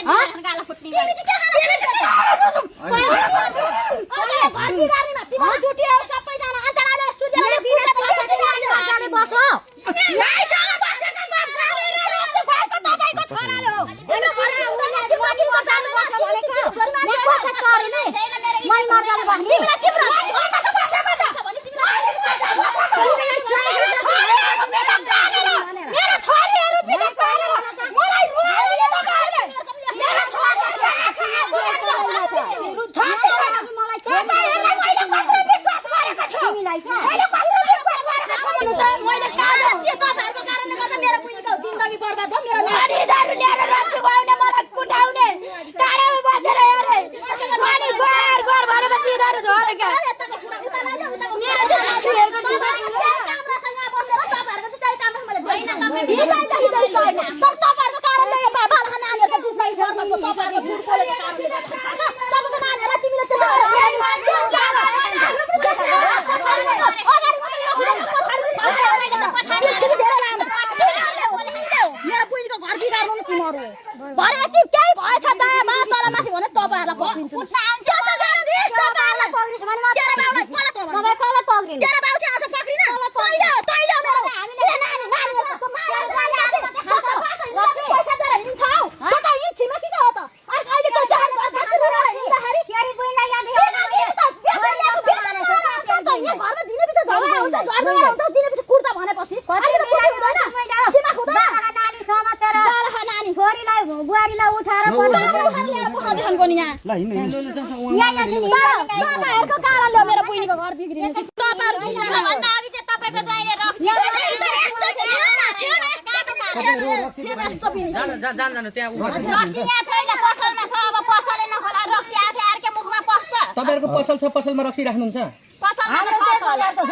गाला फुट्ने तिमी चाहिँ के खाना तिम्रो जुटी हो सबै जना अन्तराले सुदेर बिना बस नाइसँग बसेको बात गरेर रोक्छ भएको तपाईको छोराले हो हैन भने उनीले माथि बसाल्नु पर्छ भनेको छोरीमा के करे नि मै मर्दाले भन्ने तिमीलाई के अन्त बसेको छ भने तिमीलाई मेरो छोरीहरु बिना पारेर मलाई रुवाउने तपाईले मेरो छोरीहरुलाई मैले कत्रो विश्वास गरेको छु तिमीलाई के मैले कत्रो विश्वास गरेको छु त मैले काजो त्यो तपाईहरुको कारणले गर्दा मेरो बुइनीको जिन्दगी बर्बाद भयो मेरो नानीहरु ल्याएर रक्सी खुवाउने मलाई कुटाउने टाढामा बसेर हेरे अनि घर घर भनेपछि यिनीहरु झरेका मेरो छोरीहरुको जिन्दगी कामरासँग बसेर तपाईहरुको चाहिँ कामरा मैले होइन तपाईँ तपाईहरुको कारणले यो बाबाका नानीहरुको जिन्दगी बर्बाद भयो तपाईहरुको झुट बोलेको कारणले गर्दा तपाईको नानीहरुलाई तिमीले त्यसो मेरो बुइनीको घर बिगार्नु नि तिमीहरु भरे यति केही भएछ दयामा तलमाथि भने तपाईहरुलाई पक्रिन्छु त्यो त गाडी तपाईहरुलाई पक्रिन्छ भने म तेरो बाउलाई कसले पक्रिन्छ तेरो बाउ चाहिँ आज पक्रिन तैले मेरो हामीले नानी पैसा दिएर हिँड्छौ त्यो त यी छिमेकीको हो त अर्को अहिले त जहान भएर हिँड्दाखेरि फेरि बुइनीलाई याद यहाँ घरमा दिने पछि झगडा हुन्छ दिने पछि कुर्ता भनेपछि दिमाग हुँदैन नानी समातेर नानी छोरीलाई बुहारीलाई उठाएर पठाउनु नि यहाँ तपाईहरुको कारणले मेरो बुइनीको घर बिग्रिनु तपाईहरु भन्दा अघि चाहिँ तपाईको ज्वाइँले रक्सी जान त्यहाँ रक्सी यहाँ छैन पसलमा छ अब पसलले नखोला रक्सी आथे अर्कै मुखमा पस्छ तपाईहरुको पसल छ पसलमा रक्सी राख्नुहुन्छ पसलमा छ